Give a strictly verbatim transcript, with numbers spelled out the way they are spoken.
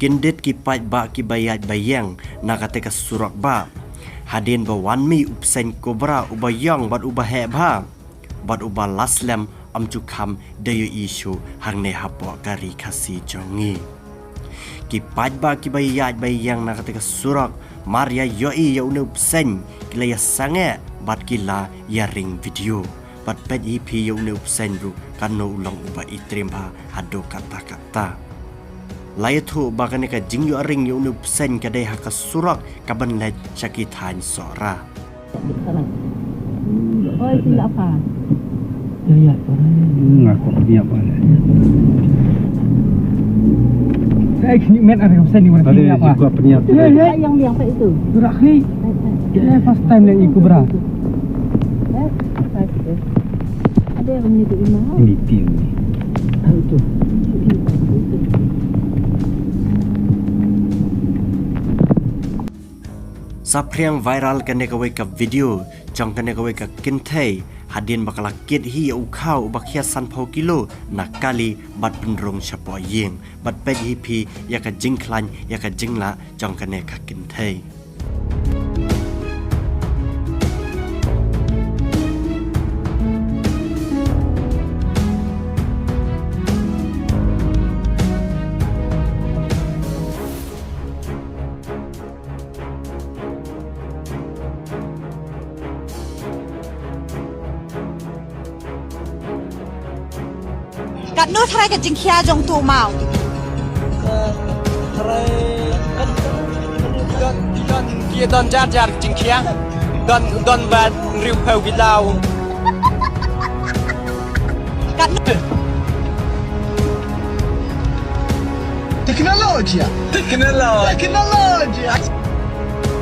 Kyndit ki paidbah kiba ïaid ba ïeng na kata ka surok bah, hadien ba wan mih u bseiñ Cobra uba ïong bad uba heh bha bad uba la slem, ym ju kham da ïohi shuh hangne hapoh ka ri Khasi jong ngi. Ki paidbah kiba ïaid ba ïeng na kata ka surok mar ïa ïohi ïa une u bseiñ ki la ïa sangeh bad ki la ïa ring video. Bad peit hi phi ïa une u bseiñ ruh katno u long uba itriem bha haduh katta katta. La ïathuh ba kane ka jingïoh ring ïa une u bseiñ ka dei ha ka surok kaban leit sha ki thaiñ Sohra. Oi, sila apa? Ya, ya, orang. Ngaku dia apa? Saya kini met ada urusan di mana. Ada juga penyakit. Ya, ya. Yang liang itu. Terakhir. Ini first time yang ikut berat. Ada yang menyebut imam. Ini tim ni. Ah, itu. Sa phriang viral kane kawei ka video jong kane kawei ka kynthei hadien ba ka la kit hi ïa u khaw uba khia sanphew kilo na kali bad pynrung shapoh ïing. Bad peit hi phi ïa ka jingkhlaiñ ïa ka jinglah jong kane ka kynthei. Katno tharai ka jingkhia jong tu maw? Tharai don, don, don jar jar jingkhia. Don, don ba hynriewphew kilo. Katno? Teknologi. Teknologi. Teknologi.